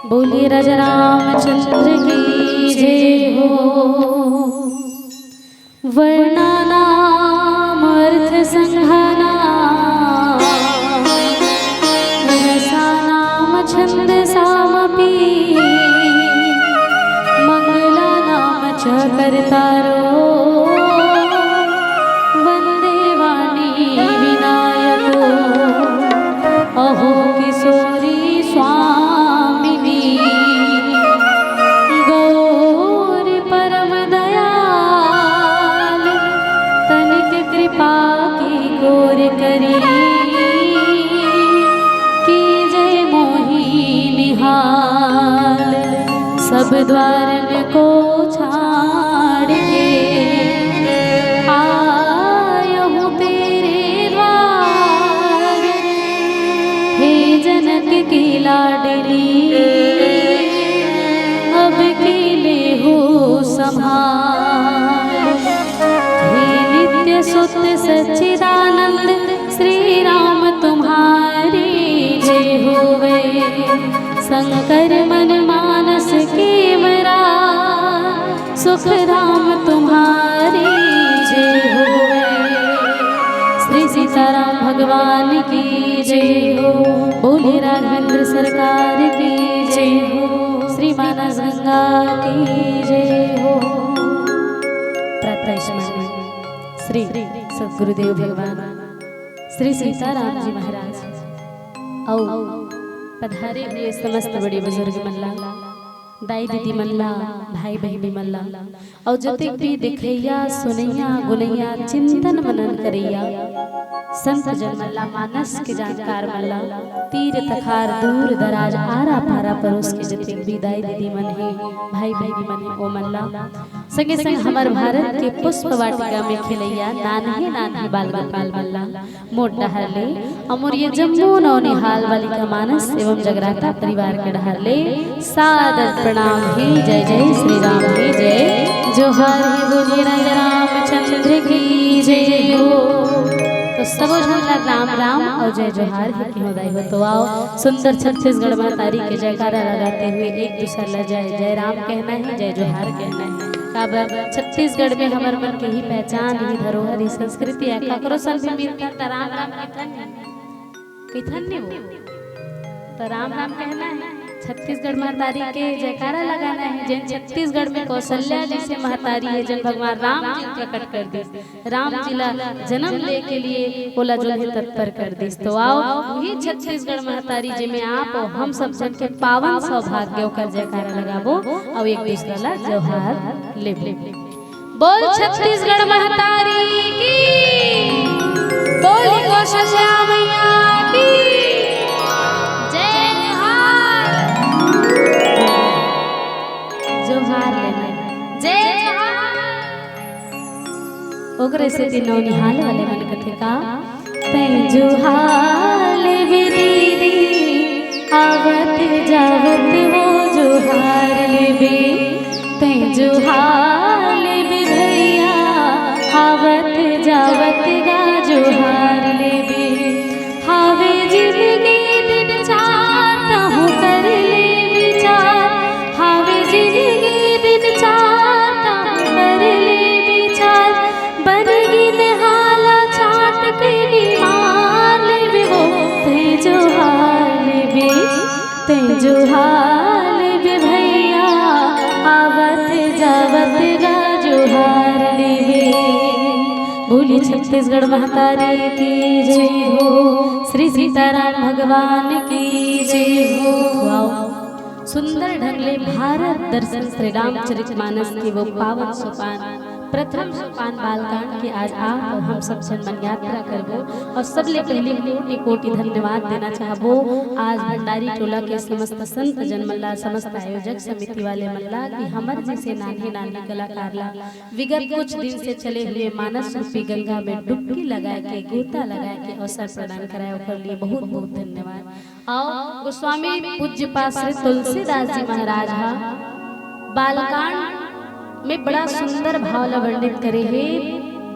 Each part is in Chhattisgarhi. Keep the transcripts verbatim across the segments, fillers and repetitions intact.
बोलिए राजा रामचंद्र की जय हो। वर्णानामर्थसंघानां रसानां छंदसामपि मंगलानां च कर्तारो वंदे वाणी विनायको। अहो किशोरी स्वामिनी गौरी परम दयाल, तनिक कृपा की गोर करी, की जय मोहिनी हाल। सब द्वारन को छाड़ के आयो हूँ तेरे द्वार, हे जनक की लाडली, अब की ले हो संभाल। हे नित्य सुत सच्चिदानंद श्री राम तुम्हारी जय होवे। संकर मन मानस के मरा सुख राम तुम्हारी जय होवे। श्री सीताराम भगवान की जय हो। बोले राघवेंद्र सरकार की जय हो। श्री मानस गंगा की जय हो। प्रातः स्मरण श्री सदगुरुदेव भगवान श्री सीताराम जी महाराज अउ पधारे हुए समस्त बड़े बुजुर्ग मन ला, दाई दीदी मन ला, भाई बहिनी मन ला, अउ जतेक भी देखइया, सुनइया, गुनइया, चिंतन मनन करइया संत जन मन ला, मानस के जानकार मन ला, तीर तखार दूर दराज आरा पारा परोस के जतेक भी दाई दीदी मन हे, भाई बहिनी मन हे, ओ मन ला, संगे संग हमर भारत के पुष्प वाटिका में खेलइया नान्हे नान्हे बाल गोपाल मन ला मोर डहर ले, अउ मोर ये जम्मो नौनिहाल बालिका मानस एवं जगराता परिवार के डहर ले सादर प्रणाम हे। जय जय श्री राम हे, जय जोहार हे, बोलिए राजा रामचंद्र की जय हो। तो सबो झन ला राम राम अउ जय जोहार हे, कहो दाई हो। तो आओ, सुंदर छत्तीसगढ़ महतारी के जयकारा लगाते हुए एक दूसर ला जय जय राम कहना हे, जय जोहार कहना हे। काबर छत्तीसगढ़ में हमर मन के ही पहचान, ही धरोहर, ही संस्कृति हे। काकरो संग भी मिलथन त राम राम कहिथन, कहिथन नहीं वो, तो राम राम कहना हे। छत्तीसगढ़ महतारी के जयकारा लगाना हे। जेन छत्तीसगढ़ में कौशल्या जइसे महतारी हे, जेन भगवान राम जी प्रकट कर दिस, राम जी ला जन्म ले के लिए ओला जो है तत्पर कर दिस। तो आओ, वही छत्तीसगढ़ महतारी जेमे आप अउ हम सब झन के पावन सौभाग्य, ओकर जयकारा लगाबो अउ एक दूसरा ला जोहार लेबो। बोल छत्तीसगढ़ महतारी की, बोल कौशल्या मैया की। जय जोहार। जोहार लेना। जय जोहार। ओकरे सेती नौनिहाल वाले मन कथे का, तैं जोहार लेबे दीदी, आवत जावत वो जोहार लेबे। तैं जोहार लेबे भैया, आवत जावत गा जोहार लेबे। हावे जिनगी दिन चार, तहूँ कर ले विचार। हावे जिनगी दिन चार, तहूँ कर ले विचार। बन गिन हाला छाट के निहार लेबे वो, तैं जोहार लेबे, तैं जोहार लेबे भैया, आवत जावत गा जोहार लेबे। बोली छत्तीसगढ़ महतारी की जय हो, श्री सीताराम भगवान की जय हो। वाओ, सुंदर ढंग ले भारत दर्शन श्री रामचरित मानस के वो पावन सोपान प्रथम सोपान बालकांड के आज आप अउ हम सब झन मन यात्रा करबो। अउ सबले पहले कोटि कोटि धन्यवाद देना चाहबो आज भंडारी टोला के समस्त संत जन मन ला, समस्त आयोजक समिति वाले मन ला कि हमर जइसे नान्हे नान्हे कलाकार ला विगत कुछ दिन से चले हुए मानस रूपी गंगा में डुबकी लगाए के, गोता लगाए के अवसर प्रदान कराए, ओकर लिए बहुत बहुत धन्यवाद। अउ गोस्वामी पूज्य पाद श्री तुलसीदास जी महाराज हा बालकांड में बड़ा सुंदर भाव ला वर्णित करे हे।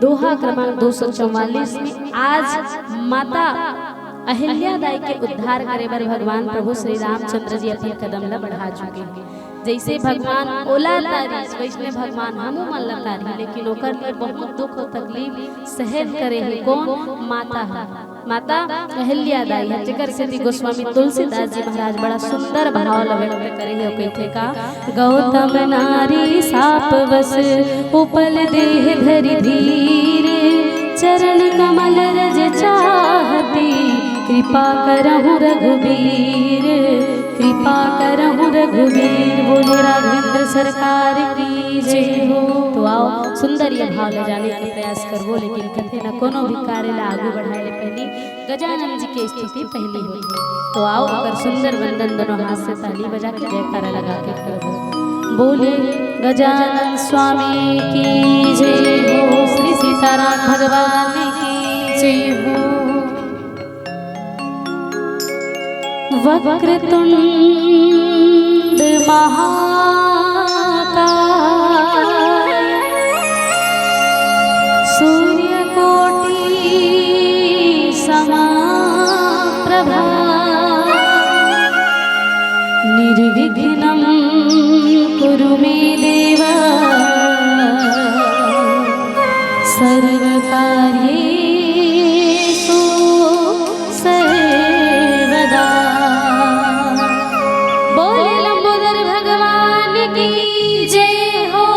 दोहा क्रमांक दो सौ चौवालीस में आज माता अहिल्या दाई के उद्धार करे बर भगवान प्रभु श्री रामचंद्र जी अपन कदम ला बढ़ा चुके हैं। जैसे भगवान ओला तारिस, वैसने भगवान हमू मन ला तारही, लेकिन ओकर लिए बहुत दुख और तकलीफ सहन करे हे। कौन? माता ह, माता अहिल्या दाई ह, जेकर सेती गोस्वामी तुलसीदास जी महाराज बड़ा सुंदर भाव ला व्यक्त करे हे। कहिथे का, गौतम नारी साप बस उपल देह धरि धीर, चरण कमल रज चाहती, कृपा करहु रघुबीर, कृपा करहु रघुबीर। बोलो राघवेंद्र सरकार की जय हो। तो आओ, सुंदर ये भाव ले जाने का प्रयास करबो, लेकिन कथे न कोनो भी कार्य ला आगू बढ़ाए ले पहली गजानन जी के स्तुति पहली होही। तो आओ, ओकर सुंदर वंदन, दोनों हाथ से ताली बजा के जयकारा लगा के करबो। बोले गजानन स्वामी की जय हो, श्री सीताराम भगवान की जय हो। वक्रतुंड महाकाय सूर्यकोटि समाप्रभा निर्विघ्नं कुरु मे देव सर्वकार्येषु सर्वदा। बोले लंबोदर भगवान की जय हो।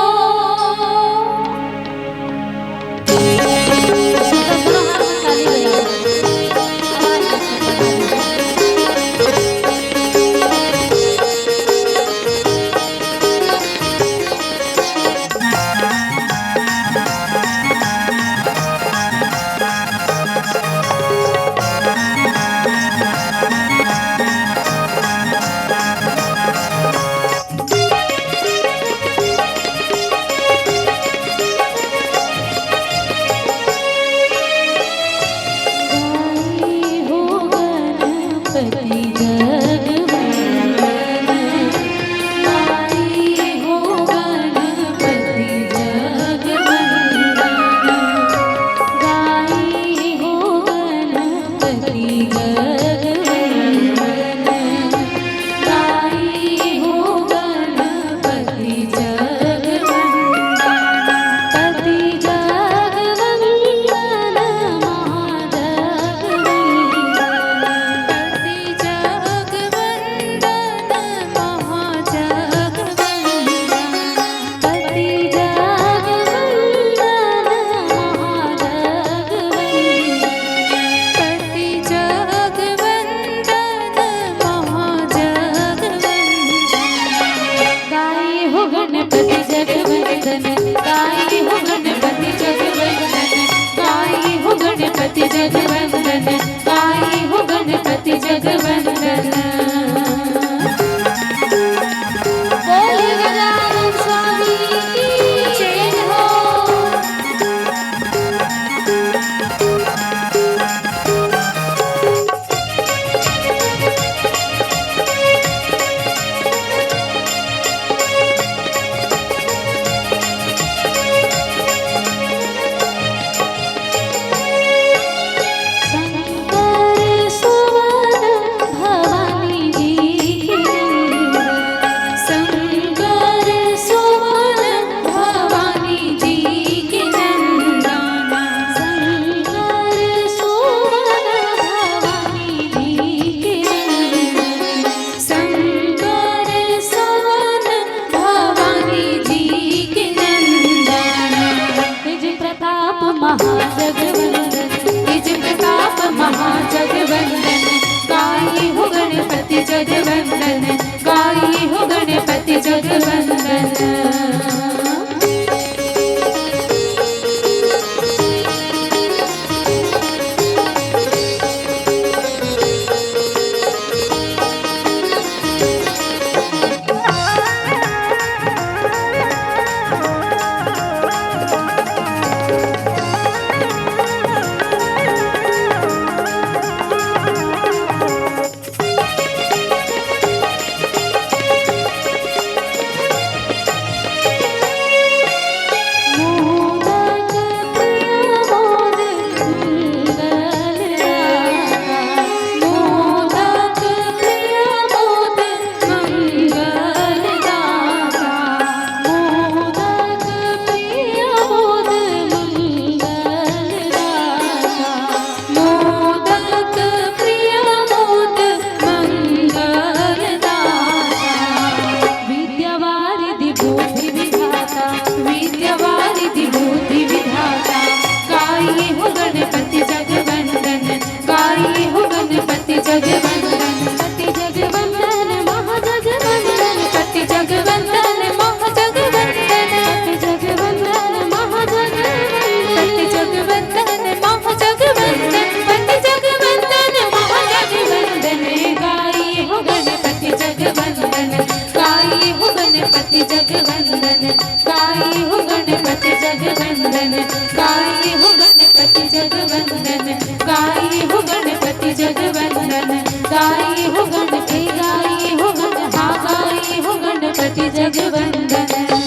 गणपति जगवंदन, गाई हो गणपति जगवंदन, गाई हो गणपति जगवंदन, गाई हो गणपति जगवंदन, गाई हो गणपति, गाई हो गण, हाँ, गाई हो गणपति जगवंदन।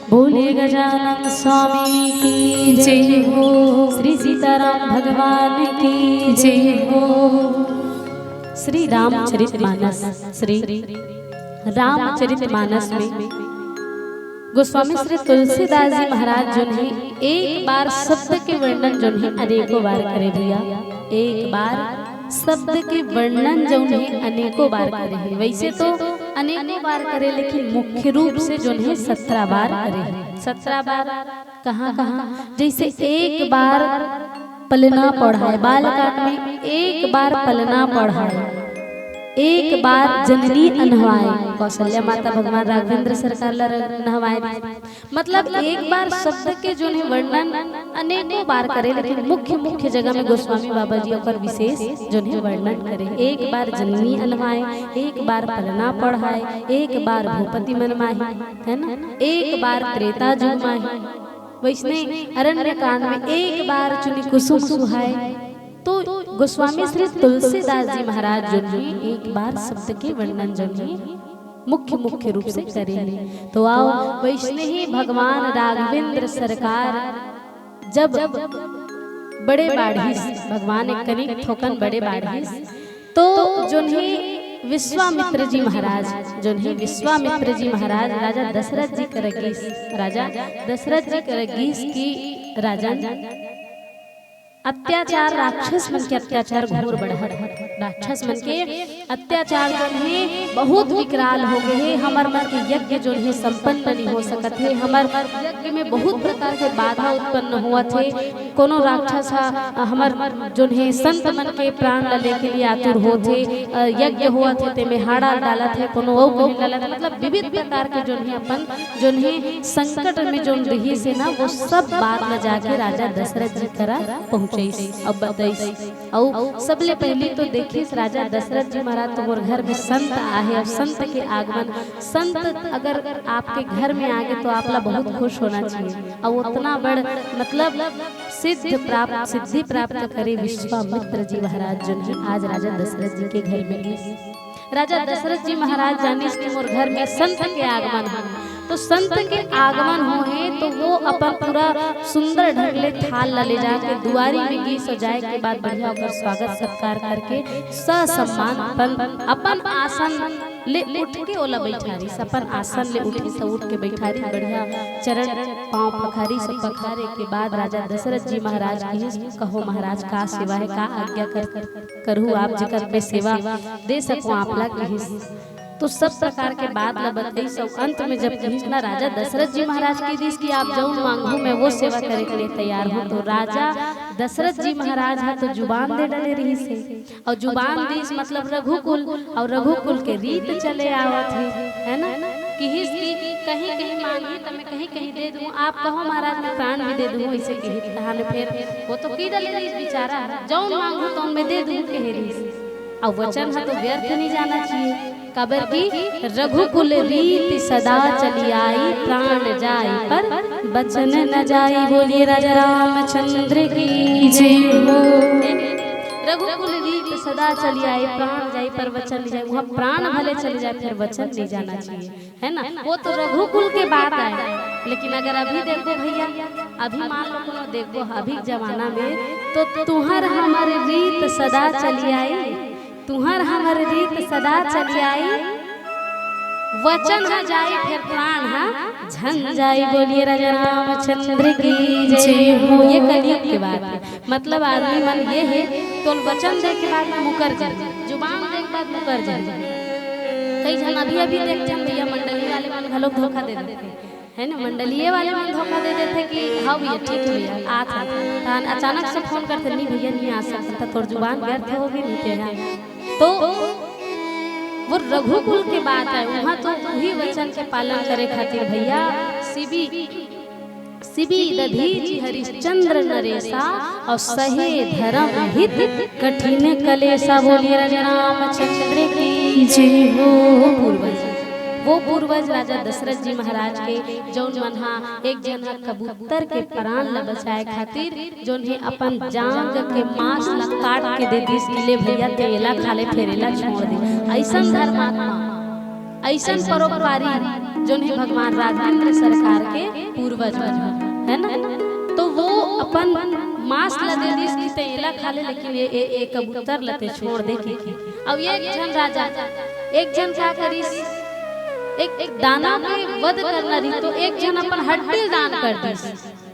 बोले गजानन स्वामी की जय हो, श्री सीताराम भगवान की जय हो। श्री रामचरित मानस, श्री रामचरित मानस में गोस्वामी श्री तुलसीदास जी महाराज जोन हे एक बार शब्द के वर्णन जोन हे अनेकों बार करे भैया, एक बार शब्द के वर्णन जोन हे अनेकों बार करे हे। वैसे तो अनेकों बार करे, लेकिन मुख्य रूप से जोन हे सत्रह बार करे हे। सत्रह बार कहाँ कहाँ? जैसे एक बार पलना पढ़ाए, बालकांड में एक बार पलना पढ़ाए, एक बार जननी अन्हवाए, कौशल्या माता भगवान राघवेंद्र सरकार ला र-, नहवाए। मतलब एक बार शब्द के जोन हे वर्णन अनेकों बार करे, लेकिन मुख्य मुख्य जगह में गोस्वामी बाबा जी ओकर विशेष जोन हे वर्णन करे। एक बार जननी अन्हवाए, एक बार पलना पढ़ाए, एक बार भूपति मन माही, है ना, एक बार त्रेता जुग माही, वैसने अरण्य कांड में एक बार चुनी कुसुम सुहाए। तो गोस्वामी श्री तुलसीदास जी महाराज जोन हे एक बार शब्द के वर्णन जोन हे मुख्य मुख्य रूप से करे हे। तो आओ, वैसने ही भगवान राघवेंद्र सरकार जब बड़े बाढ़िस, भगवान एक कनिक थोकन बड़े बाढ़िस, तो जोन हे विश्वामित्र जी महाराज, जोन हे विश्वामित्र जी महाराज राजा दशरथ जी करा गिस, राजा दशरथ जी करा गिस कि राजन, अत्याचार, राक्षस मन के अत्याचार घोर बढ़त हे। राक्षस मन के अत्याचार जोन हे बहुत विकराल हो गे हे। हमर मन के यज्ञ जोन हे संपन्न नहीं हो सकत हे। हमर यज्ञ में बहुत प्रकार के बाधा उत्पन्न होवत हे। कोनो राक्षस ह हमर जोन हे संत मन के प्राण ल लेके लिए आतुर होत हे। अ, यज्ञ होवत हे, तेमे हाड़ा डालत हे, कोनो अउ कहीं डालत हे। मतलब विविध प्रकार के जोन हे अपन जोन हे संकट में जोन रहिस हे ना, वो सब बात ल जाके राजा दशरथ जी करा पहुँचइस अउ बतइस। अउ सबले पहली तो देखिस राजा दशरथ जी महाराज, तो मोर घर में संत आहे, अउ संत के आगमन, संत अगर आपके घर में आगे तो आप ला बहुत खुश होना चाहिए। अउ उतना बड़ मतलब सिद्ध प्राप्त, सिद्धि प्राप्त करे विश्वामित्र जी महाराज जोन हे आज राजा दशरथ जी के घर में गिस। राजा दशरथ जी महाराज जानिस कि मोर घर में संत के आगमन हे, तो संत के आगमन होहे तो वो अपन पूरा सुंदर ढंग ले थाल ला ले जाके दुआरी में गिस अउ जाए के बाद बढ़िया ओकर स्वागत सत्कार करके ससम्मान अपन, अपन आसन ले उठ के ओला बैठारिस, अपन आसन ले उठिस अउ उठ के बैठारिस, बढ़िया चरण पाँव पखारिस। पखारे के बाद राजा दशरथ जी महाराज किहिस, कहो महाराज, का सेवा हे, का आज्ञा कर, करहूँ आप जेकर मैं सेवा दे सकूँ आप ला, किहिस। तो सब प्रकार के बात ला बतइस अउ अंत में जब किहिस ना, राजा दशरथ जी महाराज कहि दिस कि आप जऊन मांगहू मैं वो सेवा करे के लिए तैयार हूँ। तो राजा दशरथ जी महाराज ह तो जुबान दे डले रहिस हे, अउ जुबान दिस मतलब रघुकुल, अउ रघुकुल के रीत चले आवत हे, है ना? किहिस कि कहीं कहीं मांगही त मैं कहीं कहीं दे दूँ, आप कहो महाराज मैं प्राण भी दे दूँ, ऐसे किहिस। तहाने फिर वो तो कहि डले रहिस बेचारा, जऊन मांगहू तऊन मैं दे दूँ कहे रहिस। अउ वचन ह तो व्यर्थ नहीं जाना चाहिए, काबर कि रघुकुल रीत सदा चली आई, प्राण जाई पर वचन न जाई। बोलिए राजा रामचंद्र की जय हो। रघुकुल रीत सदा चली आई, प्राण जाई पर वचन नहीं जाई। वहाँ प्राण भले चले जाए, फिर वचन नहीं जाना चाहिए, है ना? वो तो रघुकुल के बात आए, लेकिन अगर अभी देखो भैया, अभी मान लो कोनो देखो अभी के जमाना में, तो तुहर हमर रीत सदा चली आई, तुहर हमर रीत सदा चली आई, वचन ह जाई फिर प्राण ह झन जाई। बोलिए राजा रामचंद्र की जय हो। ये कलयुग के बात हे, मतलब आदमी मन ये हे, तोल वचन दे के बाद में मुकर जाए, जुबान दे के बाद मुकर जाए। कई झन अभी अभी देखथन भैया, मंडली वाले मन घलोक धोखा दे देथे, है ना? मंडलीय वाले मन धोखा दे देथे कि हाँ भैया ठीक हे भैया आत हे, तहन अचानक से फोन करथे, नहीं भैया नहीं आ सकत, तोर जुबान व्यर्थ हो गे, नहीं ते हे। तो वो रघुकुल के बात आए, वहाँ तो वही वचन के पालन करे खातिर भैया शिवि, शिवि दधीचि हरिश्चंद्र नरेसा अउ सहे धर्म हित कठिन कलेसा। बोलिए राजा रामचंद्र की जय हो। पूर्वज वो पूर्वज राजा दशरथ जी महाराज के, जौन मन हा एक झन हा कबूतर के प्राण ल बचाए खातिर, जौन हे अपन जांग के मांस ल काट के दे दिस कि ले भैया, ते एला खा ले, फेर एला छोड़ दे। अइसन धर्मात्मा, अइसन परोपकारी, जौन हे भगवान राघवेंद्र सरकार के पूर्वज मन, है ना? तो वो अपन मांस ल दे दिस कि ते एला खा ले, लेकिन ये, ये, ये कबूतर ल ते छोड़ दे, कि, कि। अब ये एक झन राजा, एक झन का करिस, एक, एक दानव के वध करना रही, तो एक झन अपन हड्डी दान कर दिस।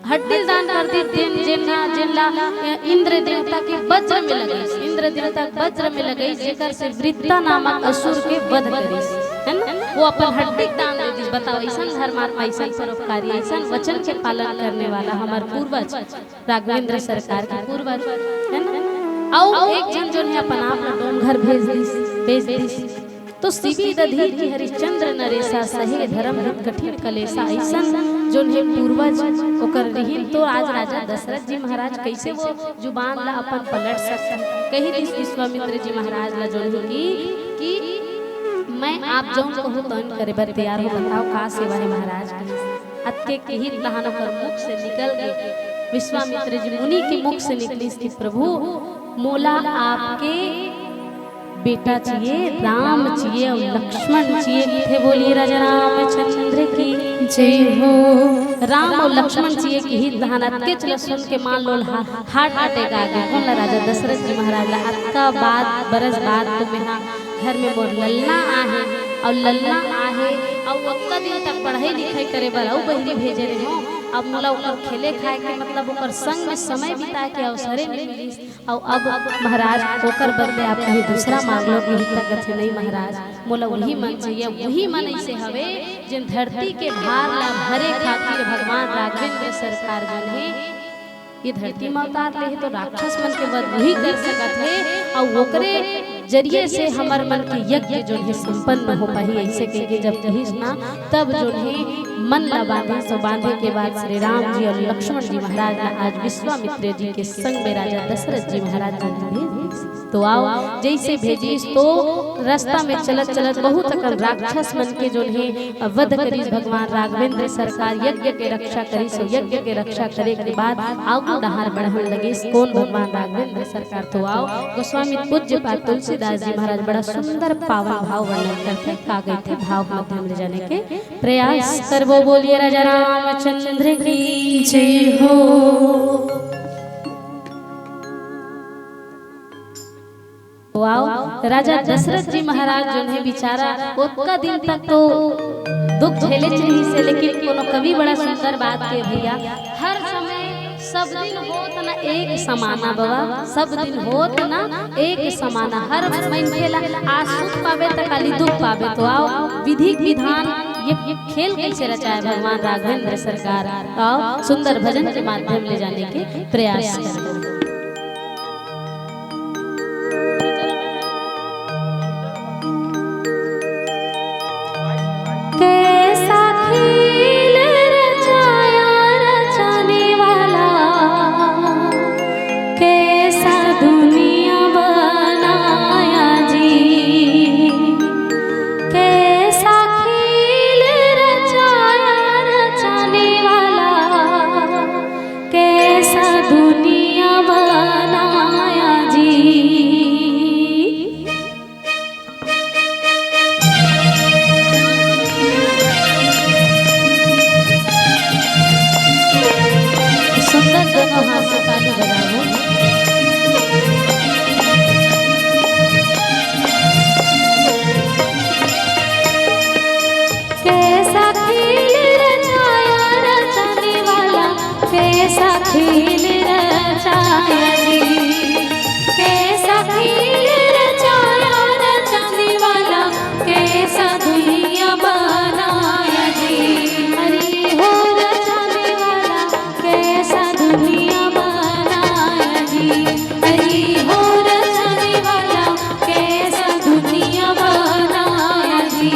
हड्डी दान कर दिस, जेन, जेन हा, जेन ला, अ, इंद्र देवता के वज्र में लगइस, इंद्र देवता के वज्र में लगइस, जेकर से वृत्ता नामक असुर के वध करिस, है ना? वो अपन हड्डी दान दे दिस। बताओ, अइसन धर्मात्मा, अइसन परोपकारी, अइसन वचन के पालन करने वाला हमर पूर्वज, राघवेंद्र सरकार के पूर्वज, है ना? अउ एक झन जौन हे अपन आप ला डोंगर भेज दिस, भेज दिस। तो शिबी दधीचि हरिश्चंद्र नरेसा, सहे धर्म हित कठिन कलेसा। अइसन जौन हे पूर्वज ओकर रिहिन, तो आज राजा दशरथ जी महाराज कइसे वो जुबान ला अपन पलट सकथे? कहि दिस विश्वामित्र जी महाराज ला जौन हे कि, कि मैं आप जौन कहूँ तौन करे बर तैयार हूँ, बताओ का सेवा हे महाराज की? अतके किहित तहान ओकर मुख से निकल गे, विश्वामित्र जी मुनि के मुख से निकलिस कि प्रभु, मोला आपके बेटा चाहिए, राम चाहिए अउ लक्ष्मण चाहिए। कथे बोलिए राजा रामचंद्र की जय हो। राम अउ लक्ष्मण चाहिए किहित तहान अतकेच ल सुन के मान लो हा-, heart attack आ गे। कोन ला? राजा दशरथ जी महाराज ला। अतका बाद, बरस बाद तो मेहा घर में मोर ललना आहे, अउ ललना आहे, अउ ओतका दिन तक पढ़ाई लिखाई करे बर अउ बहिरी भेजे रहे हो, अब मोला ओकर खेले खाए के, मतलब ओकर संग में समय बिताए के अवसरे नइ मिलिस। अउ अब महाराज ओकर बदले आप कहीं दूसरा मांग लो, कहीं तक कथे नहीं महाराज, मोला वही मन चाहिए, वही मन ऐसे हवे जेन धरती के भार ला भरे खातिर भगवान राघवेंद्र सरकार जौन हे ये धरती म अवतार ले हे, तो राक्षस मन के वध वही कर सकत हे, अउ ओकरे जरिए से हमर मन के यज्ञ जौन हे संपन्न हो पाही। ऐसे कह के जब कहिस ना, तब जौन हे मन ला बांधे, तो बांधे के बाद श्री राम जी अउ लक्ष्मण जी महाराज ला आज विश्वामित्र जी के संग में राजा दशरथ जी महाराज जी ने भेज दिस। तो आओ, जैसे भेजिस तो रास्ता में चलत चलत बहुत अकन राक्षस मन के जौन हे वध करिस भगवान राघवेंद्र सरकार, यज्ञ के रक्षा करिस। यज्ञ के रक्षा करे के बाद आगू डहार बढ़न लगिस। कोन भगवान राघवेंद्र सरकार? तो आओ, गोस्वामी पूज्य पाद तुलसीदास जी महाराज बड़ा सुंदर पावन भाव वर्णन करथे। का कहिथे, भाव माध्यम ले जाने के प्रयास करबो। बोलिए राजा रामचंद्र की जय हो। वाओ, राजा दशरथ जी महाराज जौन हे बिचारा ओतका दिन तक तो दुख झेलेच रहिस हे, लेकिन कोनो कवि बड़ा सुंदर बात के भैया, हर समय सब दिन होत ना एक समाना बाबा, सब दिन होत ना एक समाना। हर मनखे ला आज सुख पाबे त काली दुख पाबे। तो आओ, विधि विधान ये खेल कैसे रचाए भगवान राघवेंद्र सरकार। आओ, सुंदर भजन के माध्यम ले जाने के प्रयास करो। कैसा खेल रचाया रचाने वाला, कैसा दुनिया बनाया जी, कैसा खेल रचाया रचाने वाला, कैसा दुनिया बनाया जी। सुंदर दोनों हाथ से ताली बजाओ। कैसा खेल रचाया रचाने वाला, कैसा खेल रचाया जी, कैसा खेल रचाया रचाने वाला, कैसा दुनिया बनाया जी। अरे हो रचाने वाला, कैसा दुनिया बनाया जी। अरे हो रचाने वाला, कैसा दुनिया बनाया जी।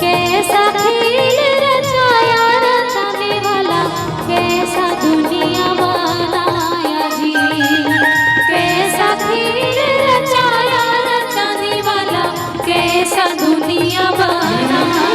कैसा खेल रचाया रचाने वाला, कैसा दुनिया बनाया जी। कैसा खेल रचाया रचाने वाला, कैसा दुनिया बनाया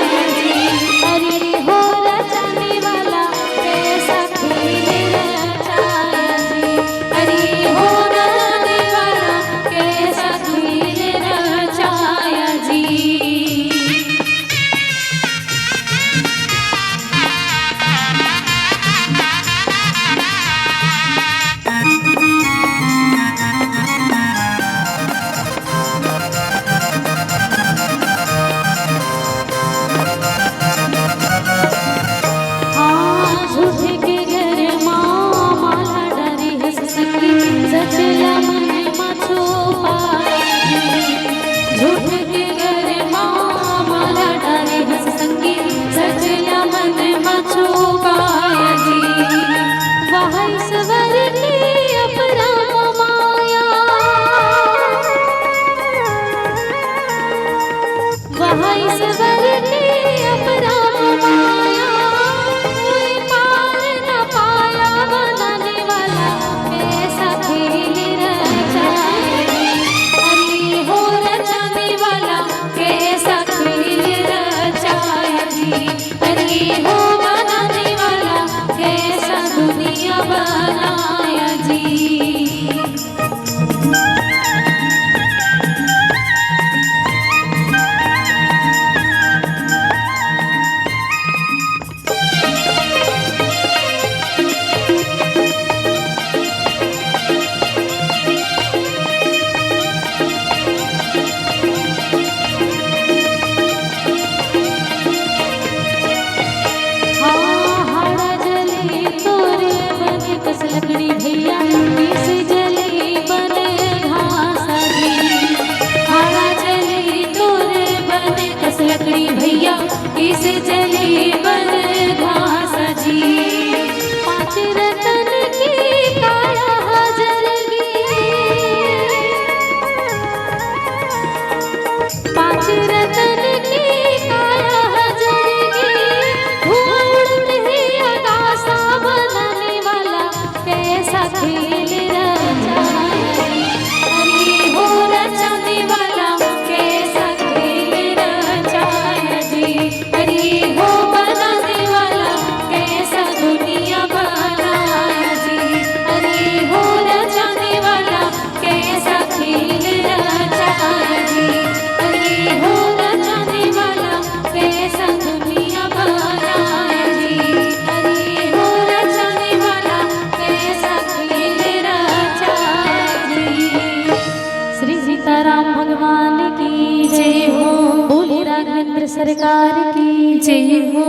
की जय हो।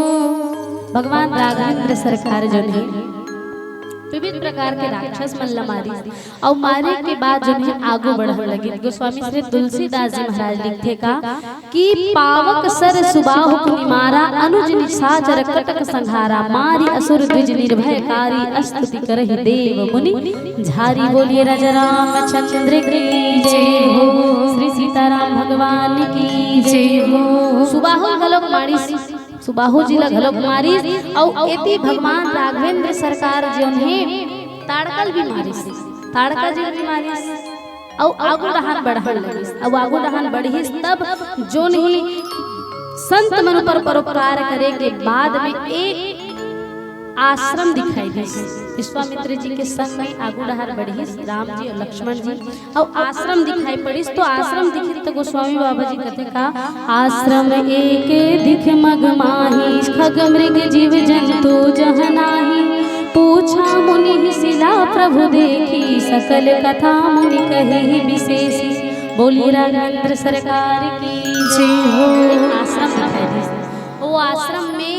भगवान राघवेंद्र सरकार जोन हे विभिन्न प्रकार के राक्षस मन ला मारिस, अउ मारे के बाद जोन हे आगू बढ़न लगिस। गोस्वामी श्री तुलसीदास जी महाराज लिखथे का कि पावक सर सुबाहु पुनि मारा, अनुज निशाचर कटक संहारा, मारि असुर द्विज निर्भयकारी, अस्तुति करहि देव मुनि झारी। बोलिए राजा रामचंद्र की जय हो, श्री सीताराम भगवान की जय हो। सुबाहु घलोक मारिस, सुबाहु जी ला घलोक मारिस, अउ एती भगवान राघवेंद्र सरकार जोन हे ताड़का ल भी मारिस, ताड़का जी ल भी मारिस, अउ आगू डहान बढ़न लगिस, अउ आगू डहान बढ़िस, तब जोन ही संत मन ऊपर परोपकार करे के बाद में एक आश्रम दिखाई दिस। विश्वामित्र जी के संग में आगू डहार बढ़िस राम जी अउ लक्ष्मण जी, अउ आश्रम दिखाई पड़िस। तो आश्रम दिखिस त गोस्वामी बाबा जी कथे का, आश्रम एक दिख मग माही, खग मृग जीव जंतु जह नाही। पूछा मुनि शिला प्रभु देखी, सकल कथा मुनि कही विशेषी। बोली राघवेंद्र सरकार की जय हो। आश्रम दिखाई दिस। वो आश्रम में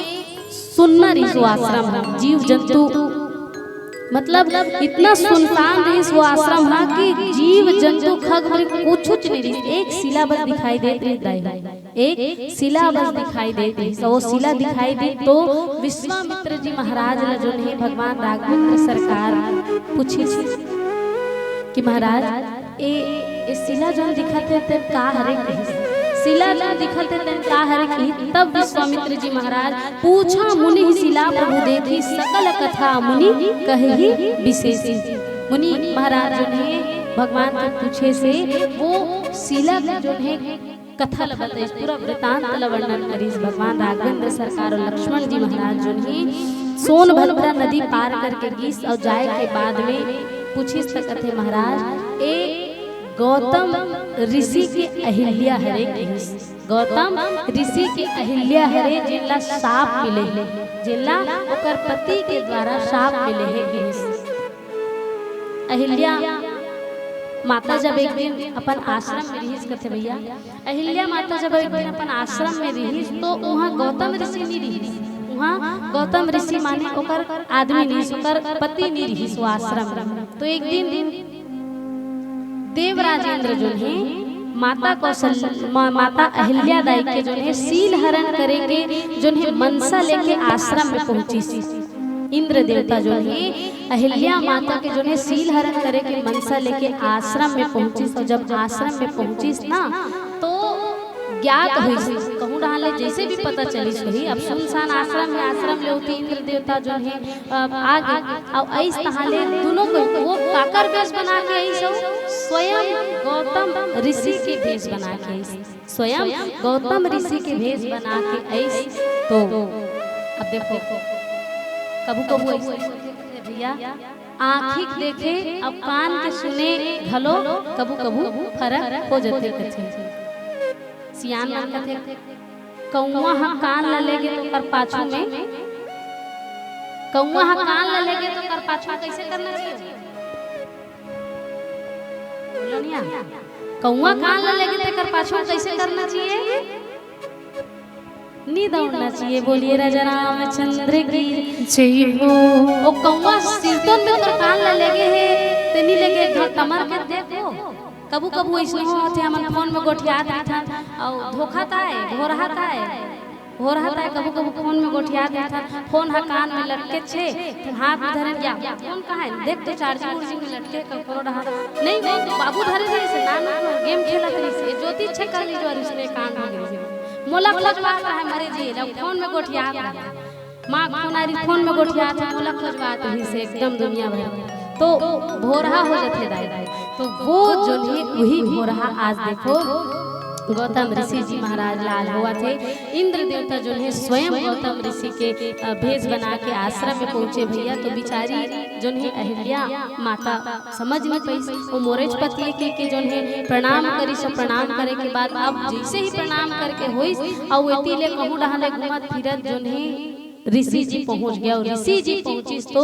सुन्ना रिहिस, वो आश्रम ह, जीव जंतु, मतलब इतना सुनसान रिहिस वो आश्रम ह कि जीव जंतु खग मृग कुछुच नहीं रिहिस, एक शिला बस दिखाई देत रिहिस दाई, एक शिला बस दिखाई देत रिहिस। वो शिला दिखाई दी तो विश्वामित्र जी महाराज ला जोन हे भगवान राघवेंद्र सरकार पूछिस कि महाराज, ए, ए शिला जोन दिखत हे तेन का हरे कहिस, शिला जोन दिखत हे तेन का हरे कहिस। तब विश्वामित्र जी महाराज, पूछा मुनि शिला प्रभु देखी, सकल कथा मुनि कही विशेषी। मुनि महाराज जोन हे भगवान के पूछे से वो शिला के जोन हे कथा ल बताइस, पूरा वृतांत ल वर्णन करिस। भगवान राघवेंद्र सरकार अउ लक्ष्मण जी महाराज जोन हे सोनभद्रा नदी पार करके गिस अउ जाए के बाद में पूछिस त कथे महाराज, ए गौतम ऋषि के अहिल्या हरे कहिस। गौतम ऋषि के अहिल्या हरे, जेला शाप मिले हे, जेला ओकर पति के द्वारा शाप मिले हे कहिस। अहिल्या माता जब एक दिन अपन आश्रम में रिहिस कथे भैया, अहिल्या माता जब एक दिन अपन आश्रम में रिहिस तो उहाँ गौतम ऋषि नहीं रिहिस। उहाँ गौतम ऋषि माने ओकर आदमी नहीं रिहिस, ओकर पति नहीं रिहिस वो आश्रम में। तो एक दिन देवराज इंद्र जोन हे माता कौशल मा, माता अहिल्या दाई के जोन हे शील हरण करे के जोन हे मनसा लेके आश्रम में पहुंचिस। इंद्र देवता जोन हे अहिल्या माता के जोन हे शील हरण करे के मनसा लेके आश्रम में पहुंचिस। तो जब आश्रम में पहुंचिस ना तो ज्ञात होइस, कहूं डहान ले जैसे भी पता चलिस होही। अब सुनसान आश्रम में, आश्रम ले होती इंद्र देवता जोन हे अब आगे, अब अइस तहां ले दुनों को वो काकर वेश बना के अइस हो, स्वयं गौतम ऋषि के वेश बना के अइस, स्वयं गौतम ऋषि के वेश बना के अइस। तो अब देखो, कभू कभू अइस भैया, आँखी के देखे अउ कान के सुने घलो कभू कभू फरक हो जथे कथे। सियान मन कथे, कौवा ह कान ल लेगे तो कर पाछू में, कौवा ह कान ल लेगे तो कर पाछू में कैसे करना चाहिए? बोलो निया, कौवा कान ल लेगे तो कर पाछू में कैसे करना चाहिए? नी दौड़ना चाहिए। बोलिए राजा रामचंद्र की जय हो। ओ कौवा सिरतोन में तोर कान ल लेगे हे, ते नी लेगे, एक घाव टमर के देखो। कभू कभू अइसनो होथे, हमन फोन में गोठियात रहिथन, अउ धोखा ताय, भोरहा ताय, भोरहा ताय, कभू कभू फोन में गोठियात रहिथन, फोन ह कान में लटके छे, हाथ में धरे, या फोन कहाँ हे? देख तो charging उर्जिंग में लटके ककरो डहार। नहीं, वो तो बाबू धरे रहिस, नान नान game खेलत रहिस, ए ज्योति छे कर ली जो रिश्ते कांड हो गई। मोला खोजवात रहे मरे जी, ला फोन में गोठियात रहे। माँ फोन आ रही, फोन में गोठियात हे, मोला खोजवात रहिस एकदम दुनिया भर। तो भोरहा हो जथे दाई। तो वो जोन हे वही भोरहा आज देखो गौतम ऋषि जी महाराज लाल होवत हे। इंद्र देवता जोन हे स्वयं गौतम ऋषि के, अ, भेष बना के आश्रम में पहुँचे भैया। तो बिचारी जोन हे अहिल्या माता समझ नहीं पाइस, वो मोरेच पति के, के जोन हे प्रणाम करिस, अउ प्रणाम करे के बाद अब जैसे ही प्रणाम करके होइस, अउ एती ले कहूँ डहान ले घूमत फिरत जोन हे ऋषि जी पहुंच गया और ऋषि जी पहुंचिस तो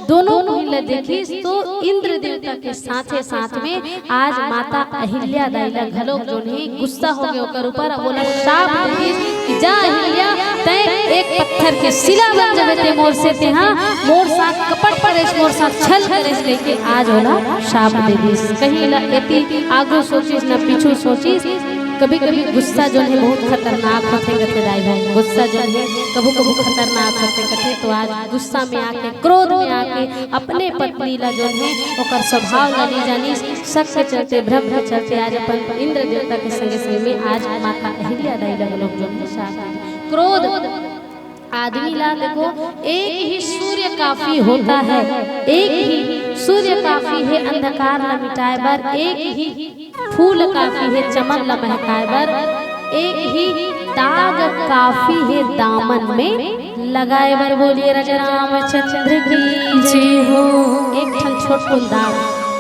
दोनों कोई ला देखिस तो इंद्र देवता के साथे साथ में आज माता अहिल्या दाई ला घलोक जोन हे गुस्सा हो गए ओकर ऊपर, अब ओला शाप दे दिस कि जा अहिल्या, तैं एक पत्थर के शिला बन जबे ते मोर से, तेहा मोर साथ कपट करेस, मोर साथ छल करेस, लेके आज ओला शाप दे दिस। कहीं ला एती आगू सोचिस न पीछू सोचिस। कभी कभी गुस्सा जोन हे बहुत खतरनाक होथे कथे दाई भाई, गुस्सा जोन हे कभू कभू खतरनाक होथे कथे। तो आज गुस्सा में आके, क्रोध में आके अपने पत्नी ला जोन हे ओकर स्वभाव ला नइ जानिस, शक के चलते, भ्रम के चलते आज अपन इंद्र देवता के संगे संगे में आज माता अहिल्या दाई ला घलोक जोन हे शाप दे। क्रोध आदमी ला देखो, एक ही सूर्य काफी होता है, एक ही सूर्य काफी हे अंधकार ला मिटाए बर, एक ही फूल काफी हे चमन ला महकाए बर, एक ही दाग काफी हे दामन में लगाए बर। बोलिए राजा रामचंद्र की जय हो। एक ठन छोटकुन दाग,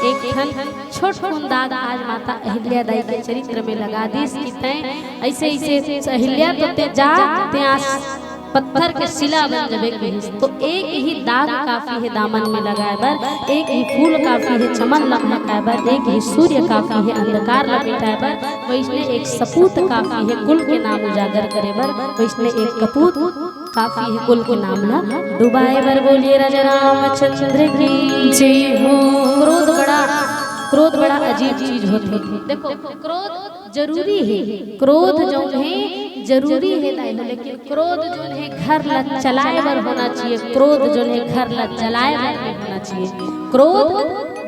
एक ठन छोटकुन दाग आज माता अहिल्या दाई के चरित्र में लगा दिस कि तैं ऐसे, ऐसे अहिल्या तो ते जा, ते आज पत्थर के शिला बन जबे कहिस। तो एक ही दाग काफी हे दामन में लगाए बर, एक ही फूल काफी हे चमन ला महकाए बर, एक ही सूर्य काफी हे अंधकार ला मिटाए बर, वैसने एक सपूत काफी हे कुल के नाम उजागर करे बर, वैसने एक कपूत काफी हे कुल के नाम ला डुबाए बर। बोलिए राजा रामचंद्र की जय हो। क्रोध बड़ा, क्रोध बड़ा अजीब चीज होथे। देखो, क्रोध जरूरी हे, क्रोध जोन हे जरूरी हे दाई हो, लेकिन क्रोध जोन हे घर ला चलाए बर होना चाहिए, क्रोध जोन हे घर ला जलाए बर नइ होना चाहिए। क्रोध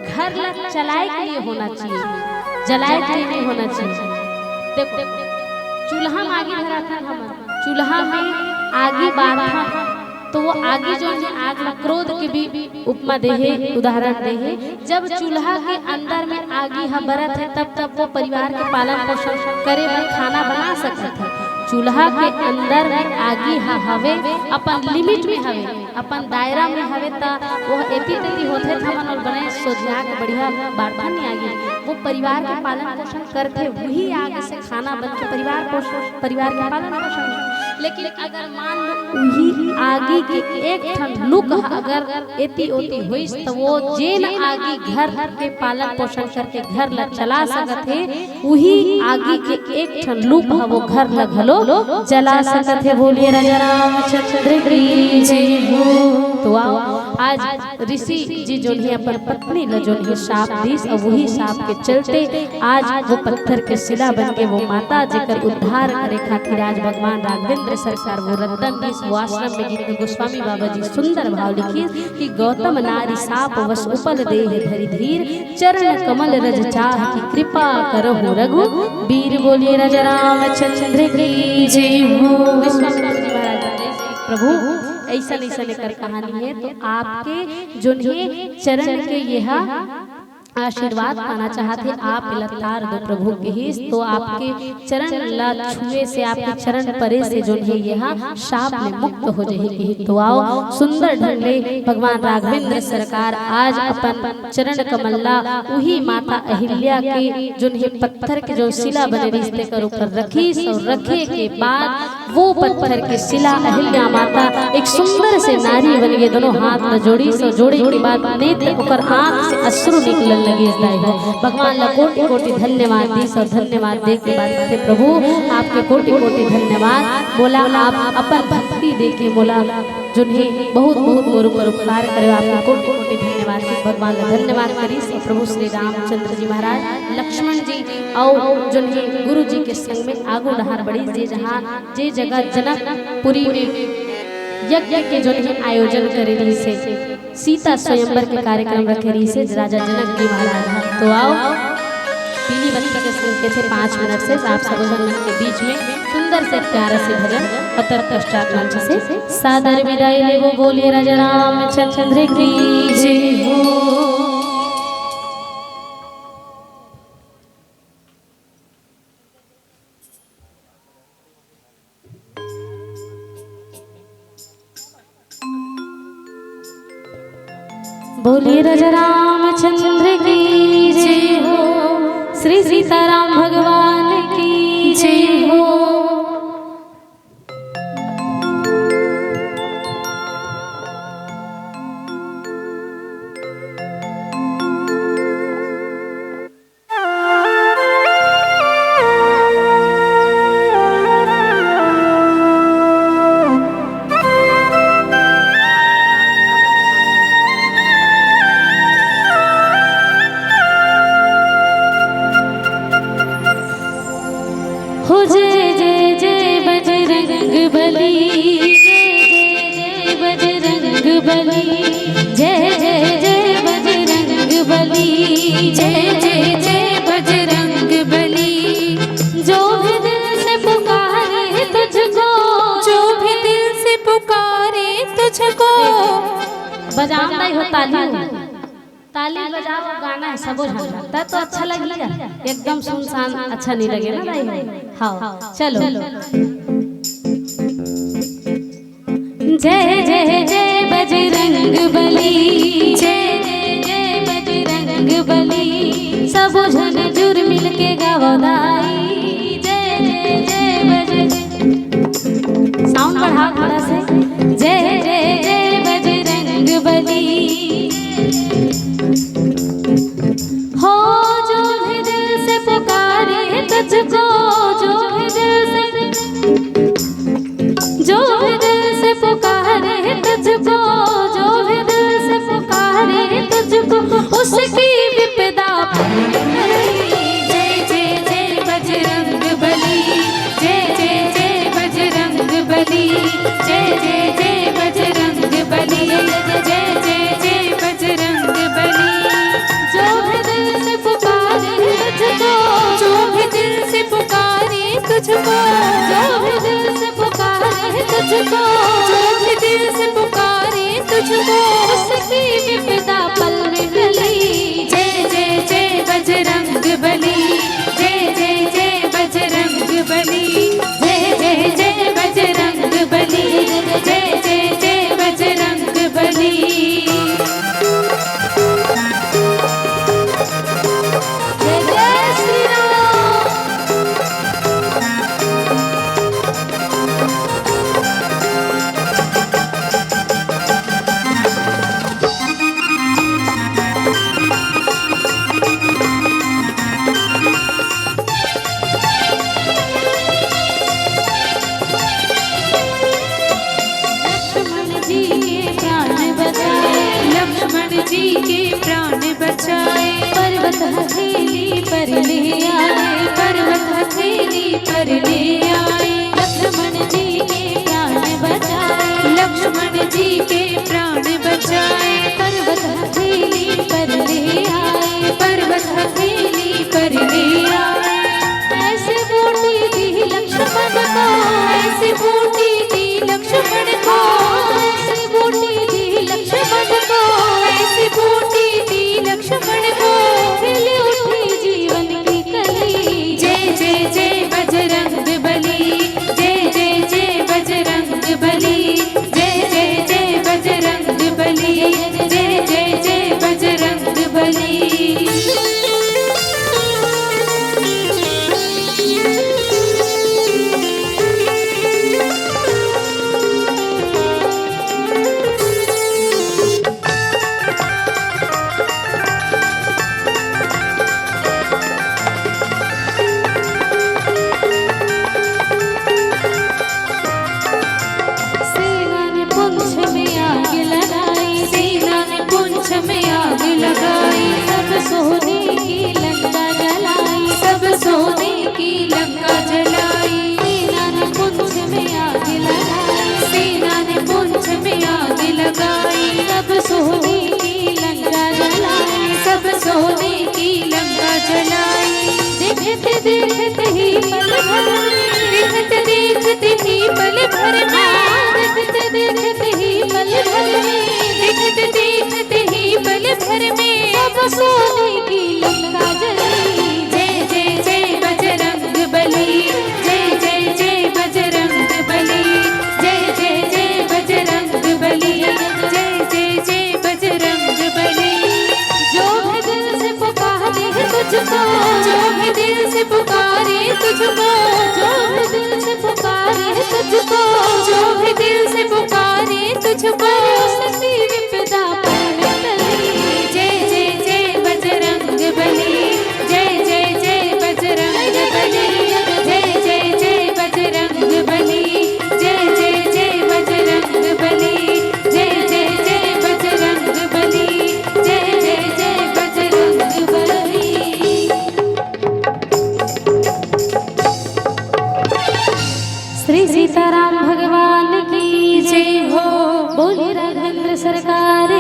घर ला चलाए के लिए होना चाहिए, जलाए के लिए नइ होना चाहिए। देखो, चूल्हा में आगी धराथन हमन, चूल्हा में आगी बारथन, तो वो आगी जोन हे, आग ला क्रोध के भी उपमा दे हे, उदाहरण दे हे। जब चूल्हा के अंदर में आगी ह बरत हे, तब, तब वो परिवार के पालन पोषण करे बर खाना बना सकत हे। चूल्हा के अंदर में आगी ह हवे, अपन लिमिट में हवे, अपन दायरा में हवे, त वो एती तेती होथे, त हमन ओला बने सोझिया के बढ़िया बारथन नहीं आगी। वो परिवार के पालन पोषण करथे, वही आग से खाना बन के परिवार पोषण, परिवार के पालन पोषण। लेकिन अगर मान लो उही आगी के एक ठन लुक ह अगर एती ओती होइस, त वो जेन आगी घर के पालन पोषण करके घर ला चला सकत हे, उही आगी के एक ठन लुक ह वो घर ला घलो जला सकत हे। बोलिए राजा रामचंद्र की जय हो। तो आओ, आज ऋषि जी जोन हे अपन पत्नी ला जोन हे शाप दिस, अउ वही शाप के चलते आज वो पत्थर के शिला बन के वो माता, जेकर उद्धार करे खातिर आज भगवान राघवेंद्र सरकार वो रतन दिस, वो आश्रम में गिस, गोस्वामी बाबा जी सुंदर भाव लिखिस कि गौतम नारी शाप वश उपल देह धरि धीर, चरण कमल रज चाह की कृपा करहु रघु बीर। बोलिए राजा रामचंद्र की जय हो। विश्वामित्र जी महाराज बताइस, प्रभु, ऐसा ऐसा लेकर कहानी है, तो आपके जोन हे चरण के यह आशीर्वाद पाना चाहत हे, आप एला तार दो प्रभु कहिस, तो आपके चरण ला छुए से, आपके चरण परे से जोन हे यह शाप ले मुक्त हो जाही कहिस। तो आओ, सुंदर ढंग ले भगवान राघवेंद्र सरकार आज अपन चरण कमल ला उही माता अहिल्या के जोन हे पत्थर के जो शिला बने रिहिस तेकर ऊपर रखिस, अउ रखे के बाद वो पत्थर के शिला अहिल्या माता एक सुंदर से नारी बन गे, दोनों हाथ ला जोड़िस अउ जोड़े के बाद नेत्र ओकर आंख से अश्रु निकलन लगिस। दाई हो, भगवान ला कोटि कोटि धन्यवाद दिस अउ धन्यवाद दे के बाद कहथे, प्रभु, आपके कोटि कोटि धन्यवाद, मोला आप अपन भक्ति दे के मोला जोन हे बहुत बहुत मोर ऊपर उपकार करे, आपके कोटि कोटि धन्यवाद। भगवान ला धन्यवाद करिस प्रभु श्री रामचंद्र जी महाराज, लक्ष्मण जी अउ जोन हे गुरु जी के संग में आगू डहार बढ़िस, जे जहाँ, जे जगह जनकपुरी में यज्ञ के जोन हे आयोजन करे रिहिस हे, सीता स्वयंवर के कार्यक्रम रखे रिहिस हे राजा जनक जी महाराज ह। तो आओ, पीली बत्ती के संग के थे पाँच मिनट से आप सब जन के बीच में सुंदर से प्यारा से भजन और तत्पश्चात मंच से सादर विदाई लेबो। बोलिए राजा रामचंद्र की जय हो। बोलिए राजा रामचंद्र की जय हो, श्री सीताराम भगवान की जय हो। बजाओ दाई हो ताली। ताली बजाओ, गाना हे, सबो झन। त तो अच्छा लगही। एकदम सुनसान अच्छा नहीं लगे ना दाई हो। हाँ, चलो। जय जय जय बजरंग बली, जय जय जय बजरंग बली, सबो झन जुर मिल के गावो दाई। जय जय जय बजरंग, साउंड बढ़ाओ थोड़ा से। जय जय जय बजरंग बली। हो जो भी दिल से पुकारे तुझको, जो भी दिल से, जो भी दिल से पुकारे तुझको, जो भी दिल से पुकारे तुझको, उसकी विपदा पल में टली। जय जय जय बजरंग बली, जय जय जय बजरंग बली, जय जय जय बजरंग बली, जय जय जय बजरंग बली। जो भी दिल से पुकारे तुझको, जो भी दिल से पुकारे तुझको, जो भी दिल से पुकारे तुझको, जो भी दिल से पुकारे तुझको, उसकी विपदा पल में टली। जय जय जय बजरंग बली, जय जय जय बजरंग बली, जय जय जय बजरंग बली, जय जय जय बजरंग बली। जय जय श्री राम। लक्ष्मण जी के प्राण बचाए, लक्ष्मण जी के प्राण बचाए। पर्वत हथेली पर ले आए, पर्वत हथेली पर ले आए। लक्ष्मण जी के प्राण बचाए, लक्ष्मण जी के प्राण बचाए। पर्वत हथेली पर ले आए, पर्वत हथेली पर ले आए। ऐसी बूटी दी लक्ष्मण को, ऐसी बूटी दी लक्ष्मण को, ऐसी बूटी दी लक्ष्मण को, ऐसी बूटी दी लक्ष्मण को, खिल उठी जीवन की कली। जय जय जय बजरंग बली, जय जय जय बजरंग बली, जय जय जय बजरंग बली, जय जय जय बजरंग बली। सेना ने पुंछ में आग लगाई, सेना ने पुंछ में आग लगाई, सब सोने की लंका जलाई, सब सोने की लंका जलाई। सेना ने पुंछ में आग लगाई, सेना ने पुंछ में आग लगाई, सब सोने की लंका जलाई, सब सोने की लंका जलाई। देखत देखत ही पल भर में, देखत देखत ही पल भर में, देखत देखत ही पल भर में, देखत देखत ही पल भर में, सब सोने की लंका जली। जय जय जय बजरंग बली, जय जय जय बजरंग बली, जय जय जय बजरंग बली, जय जय जय बजरंग बली। जो भी दिल से पुकारे तुझको, जो भी दिल से पुकारे तुझको, जो भी दिल से पुकारे तुझको, जो भी दिल से पुकारे तुझको, उसकी विपदा पल में टली। जय जय जय बजरंग बली, जय जय जय बजरंग बली, जय जय जय बजरंग बली, जय जय जय बजरंग बली, जय जय जय बजरंग बली, जय जय जय बजरंग बली। श्री सीताराम भगवान की जय हो। बोलिए राघवेंद्र सरकार